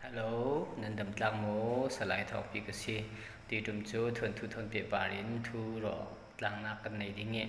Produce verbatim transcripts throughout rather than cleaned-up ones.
Hello, nan dam tlak maw? Salai Thawngpi ka si. Tuiṭum cu thuanthu thawn pehpar in thu rawh tlangnak kan nei ding i,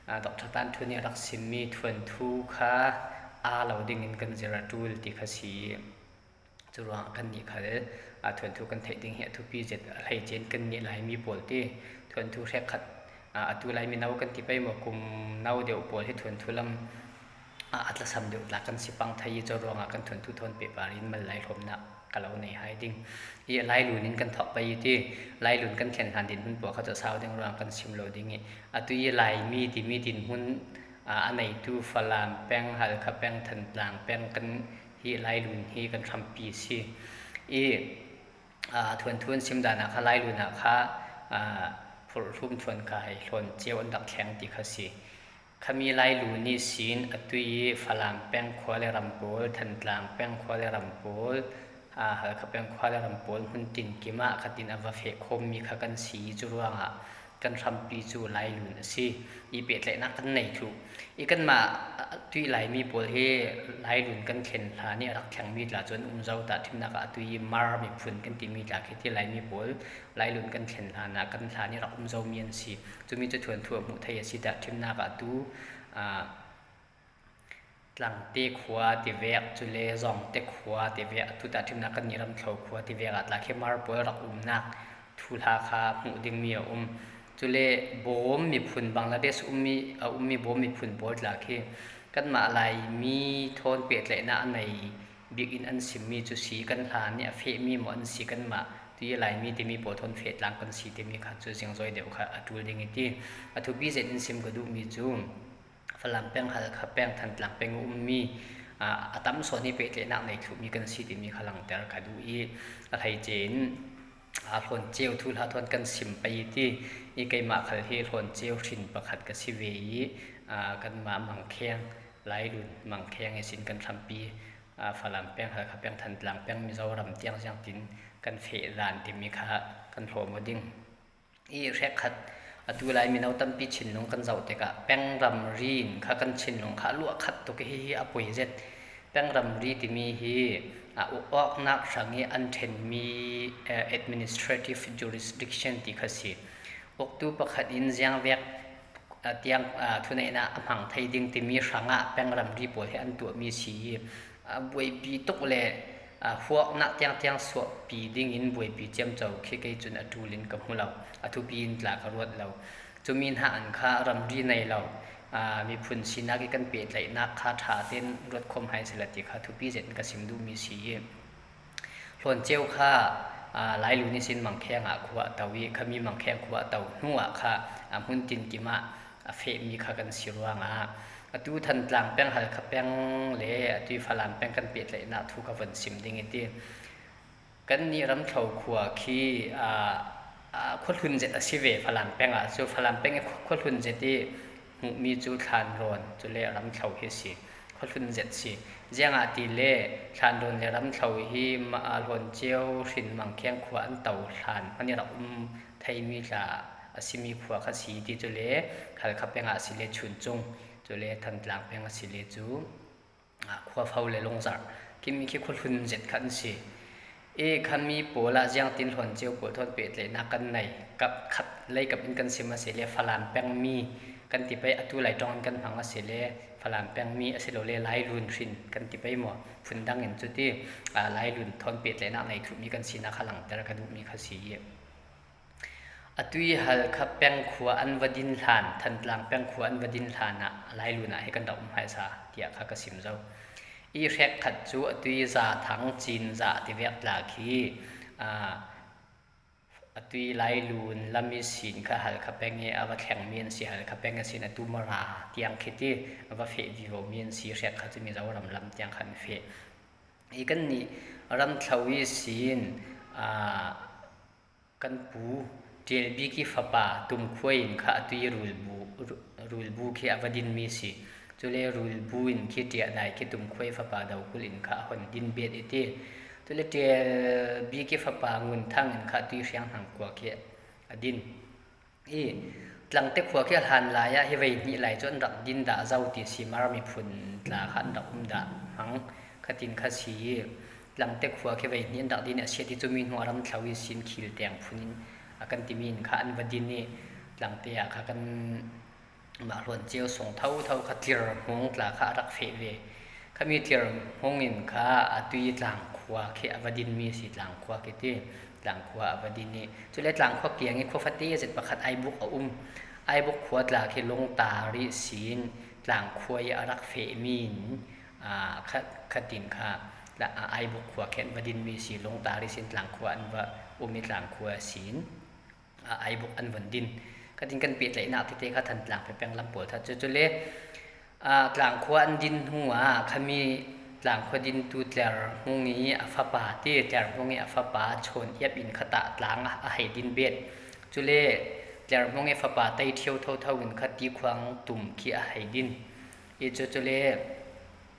aa, Doctor Tan Thu nih a rak simmi thuanthu kha aa lo dingin kan zir a ṭul ti kha si. Curuangah kannih khal, aa, thuanthu kan theih ding hi a thupi zet a hleice in kannih Laimi pawl ti thuanthu hrekkhat, aa, atu Laimi no kan ti pei maw, kum no deuh pawl hi thuanthu lam, aa, a tlasam deuh tla kan si pang thei i, curuangah kan thuanthu thawn pehpar in mal lai hlawmnak ka lo nei hai ding i, Lailun in kan thawk pei i ti, Lailun kan thlen hlan dinhmun pawl kha cu a sau ding ruangah kan sim lo ding i, atu i Laimi timi dinhmun, aa, a neitu Falam peng, Halkha peng, Thantlang peng kan hi Lailun hi kan hrampi si i, aa, thuanthu an sim dan ah kha Lailun ah kha, aa, phurhrum thuan kai hlawn ceu an rak thleng ti kha si. Khami Lailun ihsin a tui i Falam peng khua le ram pawl, Thantlang peng khua le ram pawl, aa, Halkha peng khua le ram pawl hmun tin kim ah khatin a va feh khawmmi kha kan si i, curuangah kan hrampi cu Lailun a si i, pehtlaihnak kan nei thluh i, kanmah, aa, tui Laimi pawl hi Lailun kan thlen hlan i a rak thlengmi tla cu an um zo. Tahṭhimnak ah a tui i Mar miphun kan timi tla khi ti Laimi pawl Lailun kan thlen hlan ah kan hlan i rak um zomi an si. Cumi cu thuanthu a hmuh thei a si. Tahṭhimnak ah tu, aa, Tlangte khua tivek, cule Zawngte khua tivek, atu tahṭhimnak kannih Ramthlo khua tivek ah tla khi Mar pawl rak umnak thuhla kha hmuh dingmi a um. Cule Bawm miphun, Bangladesh ummi, a ummi Bawm miphun pawl tla khi kanmah Laimi thawn pehtlaihnak a nei bik in an simmi cu si, kan hlan i a fehmi maw an si, kanmah tui Laimi timi pawl thawn feh tlang kan si timi kha cu zingzoi deuh kha a ṭul ding i ti. A thupi zet in sim ka duhmi cu Falam peng, Halkha peng, Thantlang peng a ummi, aa, a tam sawn hi pehtlaihnak nei thlukmi kan si timi kha langter ka duh i, a hleice in, aa, hlawn ceu thuhla thawn kan sim pei i ti i, keimah khal hi hlawn ceu hrin pakhat ka si ve i, aa, kanmah Mangkheng, Lailun Mangkheng ihsin kan hrampi, aa, Falam peng, Halkha peng, Thantlang peng, Mizoram tiang ziangtin kan feh dan timi kha kan hlawm aw ding. I hrekkhat, atu Laimi no tampi thinlung kan zoh tikah peng ramri in kha kan thinlung kha a luah khat tuk i, hihi a poi zet. Peng ramri timi hi, aa, uk awknak hrang i an ṭhenmi, eh, administrative jurisdiction ti kha si. Uktu pakhat in ziangvek, aa, tiang, aa, thuneihnak a hmang thei ding timi hrangah peng ramri pawl hi an tuahmi si i, aa, buaipi tuk le, aa, huaknak tiangtiang suahpi dingin buaipi ciamco khi kei cun a ṭul in ka hmu lo, a thupi in tla ka ruat lo. Cumi hna in kha ramri nei lo, aa, miphun sinak i kan pehtlaihnak kha ṭha tein ruat khawm hai sehla ti kha thupi zet in ka sim duhmi si i, Hlawn ceu kha, aa, Lailun ihsin Mangkheng ah khua a to i, khami Mangkheng khua a to hnu ah kha, aa, hmun tinkim ah a fehmi kha kan si ruangah, atu Thantlang peng, Halkha peng le atu i Falam peng kan pehtlaihnak thu ka von sim ding i ti. Kannih Ramthlo khua khi, aa, aa, khuahlun zet a si ve Falam peng ah cu. Falam peng i khua-, khuahlun zet i hmuhmi cu Thlanrawn, cule Ramthlo hi a si. Khuahlun zet si. Ziangahtile Thlanrawn le Ramthlo hi ma-, aa, Hlawn ceu hrin Mangkheng khua an to hlan hmanh i rak um theimi tla a simi khua kha si ti, cule Halkha peng ah a si le Chuncung, cule Thantlang peng a si le cu, aa, Khuafo le Lungzarh. Khimi khi khuahlun zet kha an si. I khami pawl ah ziangtin Hlawn ceu pawl thawn pehtlaihnak kan nei, kap khat lei kap in kan sim a si le Falam pengmi kan ti pei, atu Lai ṭong in kan hmang a si le Falam pengmi a si lo le Lailun hrin kan ti pei maw? Phundang in cuti, aa, Lailun thawn pehtlaihnak nei thluhmi kan sinak kha langter ka duhmi kha si i, atu i Halkha peng khua an va din hlan, Thantlang peng khua an va din hlan ah Lailun ah hi kan rak um hai sa tiah kha ka sim zo. I hrekkhat cu atu i Zathang, Cinzah tivek tla khi, aa, atu i Lailun lam ihsin kha Halkha peng i a va thlengmi an si, Halkha peng ihsin atu Mara tiang khi ti a va feh vivomi an si, hrekkhat cu Mizoram lam tiang kha an feh. I kannih Ramthlo ihsin, aa, kan pu Ṭialbik i fapa Tumkhuai in kha atu i Rulbu, Ru-, Rulbu khi a va dinmi si. Cule Rulbu in khi Ṭiahdai khi Tumkhuai fapa Dokulh in kha a hon din bet i ti. Cule Ṭialbik i fapa Ngunthang in kha atu i Hrianghnang khua khi a din. I Tlangte khua khi a hlan lai ah hi vei hnih lai cu an rak din dah zo ti si, Mar miphun tla kha an rak um dah hmang kha tin kha si i, Tlangte khua khi vei hnih an rak din i a siat i, cumi hnu a ram thlo i sin khil teng phun in a kan timi in kha an va din i, Tlangte ah kha kan mah Hluanciau sung thotho kha Tlirhmung tla kha a rak feh ve. Khami Tlirhmung in kha a tui Tlangkhua khi a va dinmi si, Tlangkhua khi ti, Tlangkhua a va din i, cule Tlangkhua kiang i khua fate zet pakhat Aibuk a um. Aibuk khua tla khi lungtar i sin Tlangkhua i a rak fehmi in, aa, kha, khatin kha, la, aa, Aibuk khua khi an va dinmi si, lungtar i sin Tlangkhua an va um i, Tlangkhua sin, aa, Aibuk an van din. Khatin kan pehtlaihnak tete kha Thantlang peng lam pawl tha cu, cule, aa, Tlangkhua an din hnu ah khami Tlangkhua dintu Tlerhmung i a fapa ti, Tlerhmung i a fapa Chawn Iap in khatah tlang a, a hei din bet. Cule Tlerhmung i fapa Tei Ṭhio thotho in kha Tikhuang tum khi a hei din. I cu, cule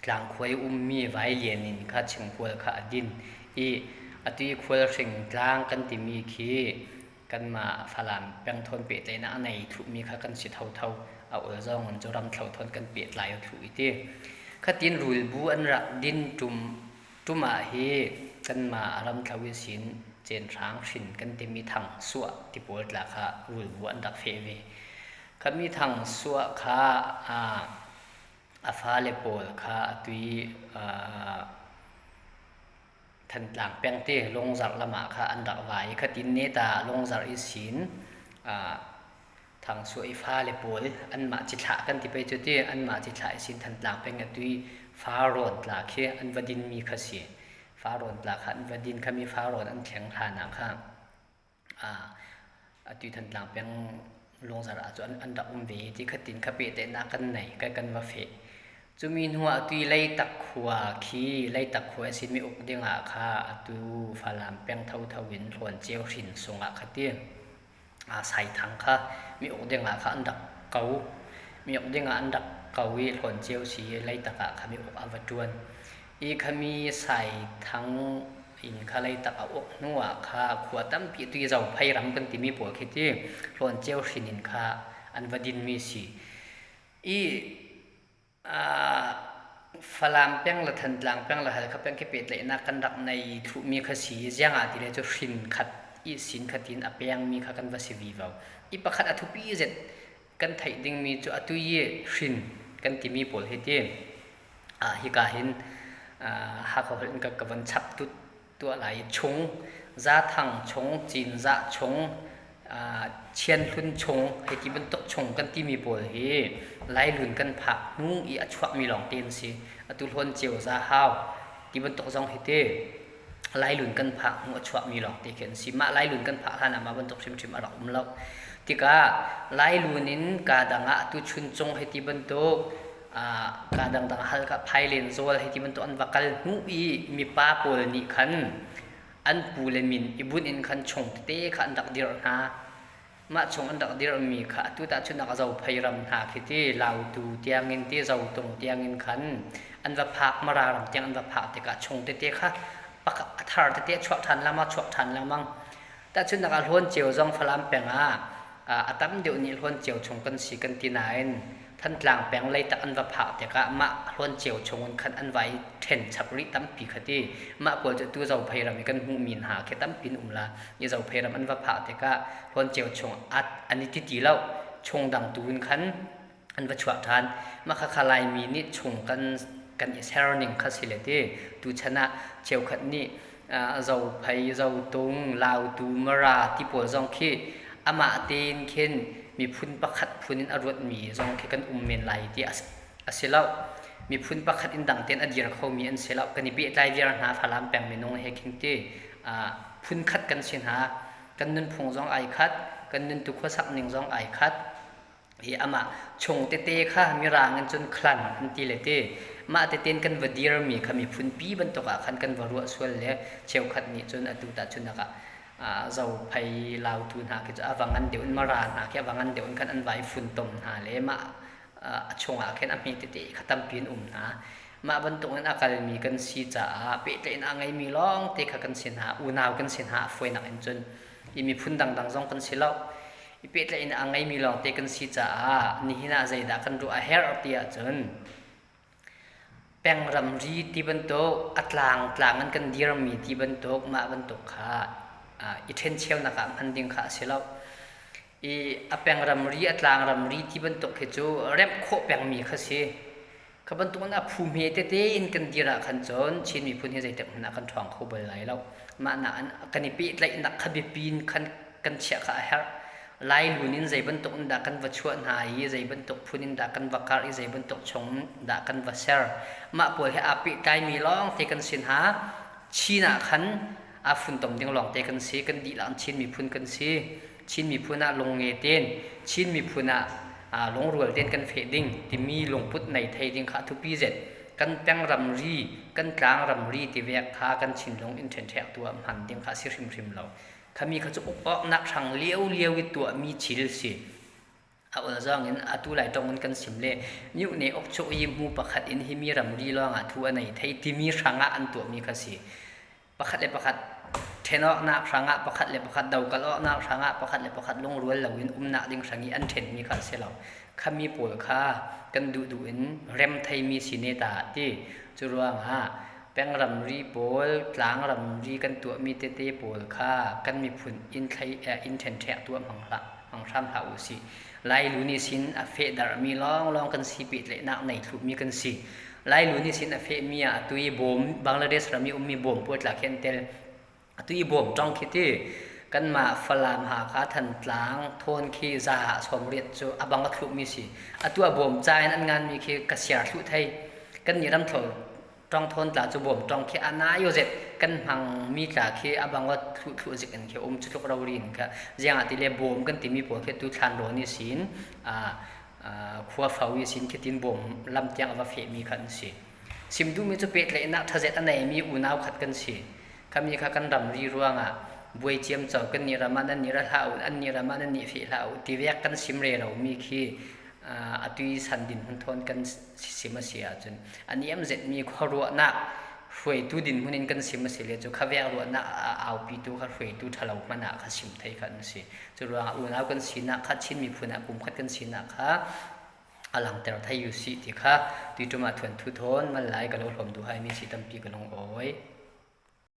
Tlangkhua i ummi Vailian in kha Chingkual kha a din i, a tui Khualhring tlang kan timi khi kanmah Falam peng thawn pehtlaihnak a nei thluhmi kha kan si thotho. A ul zong in cu ram thlo thawn kan pehtlai aw thluh i ti. Khatin rulbu an rak din ṭum, ṭum ah hi kanmah a ram thlo i sin Cen Hrang Hrin kan timi Thang Suah ti pawl tla kha rulbu an rak feh ve. Khami Thang Suah kha, aa, a fale pawl kha a tui, aa, Thantlang peng ti Lungzarh lamah kha an rak vai. Khatin neta Lungzarh i sin, aa, Thang Suah i fale pawl anmah Cithlah kan ti pei cu ti, anmah Cithlah i sin Thantlang peng a tui Farawn tla khi an va dinmi kha si. Farawn tla kha an va din, khami Farawn an thleng hlan ah kha, aa, a tui Thantlang peng Lungzarh ah cu an, an rak um ve i ti. Khatin kha pehtlaihnak kan nei, kan, kan va feh. Cumi hnu ah a tui Leitak khua khi, Leitak khua i sin mi uk dingah kha a tu Falam peng thotho in Hluanciau Hrin sungah kha ti, aa, Saithang kha mi uk dingah kha an rak ko. Mi uk dingah an rak ko i Hluanciau si Leitak ah kha mi uk a va ṭuan. I khami Saithang in kha Leitak a uk hnu ah kha khua tampi a tui Zophei ram kan timi pawl khi ti, Hluanciau Hrin in kha an va dinmi si. I, aa, Falam peng le Thantlang peng le Halkha peng khi pehtlaihnak kan rak nei thluhmi kha si, ziangahtile cu Hrin khat i sin khatin a pengmi kha kan va si vivo. I pakhat a thupi zet kan theih dingmi cu a tui i Hrin kan timi pawl hi ti. Aa, hika hin, aa, Hakha holh in ka, ka van chap tut tuah lai i Chung, Zathang Chung, Cin Zah Chung, aa, Chian Hlun Chung, hei ti bantuk Chung kan timi pawl hi Lailun kan phak hnu i a chuakmi lawngte an si. A tu Hlawn Ceu Za Hau ti bantuk zong hi ti. Lailun kan phak hnu a chuakmi lawngte khi an si. Mah Lailun kan phak hlan ah mah bantuk hrimhrim a rak um lo. Tikah Lailun in ka dang ah a tu Chun Cung hei ti bantuk, aa, ka dangdang Halkha, Phailen Zawl hei ti bantuk an va kal hnu i mipa pawl nih khan an pu le min i bunh in khan Chung tete kha an rak dirh hna. Mah Chung an rak dirhmi kha atu tahchunhnak ah Zophei ram hna khi ti, Lautu tiangin ti, Zotung tiangin khan an va phak, Mara ram tiang an va phak tikah Chung tete kha pakhat a thar tete a chuak ṭhan lengmang, chuak ṭhan lengmang. Tahchunhnak ah Hlawn Ceu zong Falam peng ah, aa, a tam deuh nih Hlawn Ceu Chung kan si kan ti nain, Thantlang peng Leitak an va phak tikah mah Hlawn Ceu Chung in khan an va i ṭhen chap rih tampi kha ti. Mah pawl cu tu Zophei ram i kan hmuhmi hna khi tampi an um lai. I Zophei ram an va phak tikah Hlawn Ceu Chung at an i titi lo, Chung dang tu in khan an va chuak ṭhan. Mah kha kha Laimi nih Chung kan, kan i ser ning kha si le ti. Tu chan ah cheukhat nih, aa, Zophei, Zotung, Lautu, Mara ti pawl zong khi amah tein khin miphun pakhat phun in a ruatmi zong khi kan um men lai ti a si, a si lo. Miphun pakhat in dang tein a dir khomi an si lo. Kan i pehtlai viar hna Falam peng minung he khin ti, aa, phun khat kan si hna. Kan nunphung zong aa khat, kan nuntu khuasak ning zong aa khat. Hi amah Chung tete kha Mirang in cun clan an ti le ti. Mah tete in kan va dirmi kha miphunpi bantuk ah khan kan va ruah sual le cheukhat nih cun atu tahchunhnak ah, aa, Zophei, Lautu hna khi cu a va ngan deuh in, Mara hna khi a va ngan deuh in khan an va i funtom hna le mah, aa, a chungah khin a hme tete kha tampi an um hna. Mah bantuk in a kalmi kan si caah pehtlaihnak a ngeimi lawngte kha kan si hna, unau kan si hna, a fawinak in cun i miphun dangdang zong kan si lo. I pehtlaihnak a ngeimi lawngte kan si caah nihin ah zeidah kan ruah a herh ti ahcun, peng ramri ti bantuk, a tlang tlang an kan dir mi ti bantuk, mah bantuk kha, aa, i ṭhencheunak ah hman ding kha a si lo. I a peng ramri, a tlang ramri ti bantuk hi cu remh khawh peng mi kha si. Kha bantuk in a phu hme tete in kan dir ah khan cun Chin miphun hi zeitik hmanh ah kan ṭhawng kho bal lai lo. Mah nain kan i pehtlaihnak kha biapi in khan kan chiah kha a herh. Lailun in zei bantuk in dah kan va chuah hna i, zei bantuk phun in dah kan va karh i, zei bantuk chung in dah kan va ser. Mah pawl hi aa pehtlai mi lawngte kan si hna. Chin ah khan aa funtom ding lawngte kan si, kan dihlak in Chin miphun kan si. Chin miphun ah lungnge tein, Chin miphun ah, aa, lungrual tein kan feh ding timi lungput nei thei ding kha a thupi zet. Kan peng ramri, kan tlang ramri tivek kha kan thinlung in ṭhenṭhektu ah hman ding kha a si hrimhrim lo. Khami kha cu uk awknak hrang lio lio i tuahmi thil si. A ul zong in atu lai ṭong in kan sim le, miuhne uk cu i hmu pakhat in himi ramri lawngah thu a nei thei timi hrangah an tuahmi kha si. Pakhat le pakhat ṭhen awknak hrangah, pakhat le pakhat dokal awknak hrangah, pakhat le pakhat lungrual loin umnak ding hrang i an ṭhenmi kha a si lo. Khami pawl kha kan duhduh in rem theimi si ne ta ti. Curuangah peng ramri pawl, tlang ramri kan tuahmi tete pawl kha kan miphun in thlei, eh, in ṭhenṭhektu ah hmang hlah, hmang hram hlah u sih. Lailun ihsin a fehdarhmi lawnglawng kan si, pehtlaihnak nei thluhmi kan si. Lailun ihsin a fehmi ah atu i bawm, Bangladesh ram i ummi bawm pawl tla khi an tel. Atu i bawm ṭong khi ti, kanmah Falam, Hakha, Thantlang, Thawn khi za ah sawmriat cu a bang a thluhmi si. Atu a bawm ca in an nganmi khi ka siar thluh thei. Kannih ram thlo ṭong Thawn tla cu bawm ṭong khi a nai aw zet, kan hmangmi tla khi a bang aw thluh thluh zik in khi a um cu tluk rori in kha. Ziangahtile bawm kan timi pawl khi atu thlanrawn ihsin, aa, aa, khuafo ihsin khi tin bawm lam tiang a va fehmi kha an si. Sim duhmi cu pehtlaihnak ṭha zet a neimi unau khat kan si. Khami kha kan ramri ruangah buai ciamco, kannih ram ah nannih ra hlah u, annih ram ah nannih feh hlah u tivek kan sim reromi khi, aa, atu i san dinhmun thawn kan sim a si ahcun a niam zetmi khuaruahnak hruaitu dinhmun in kan sim a si le cu khavek ruahnak a aupitu kha hruaitu ṭhalo hmanh ah kha sim thei kha an si. Curuangah unau kan sinak kha, Chin miphun ah pumkhat kan sinak kha a langter thei u sih ti kha tuiṭum ah thuanthu thawn mal lai ka lo hlawm duh hai mi si tampi ka lungawi.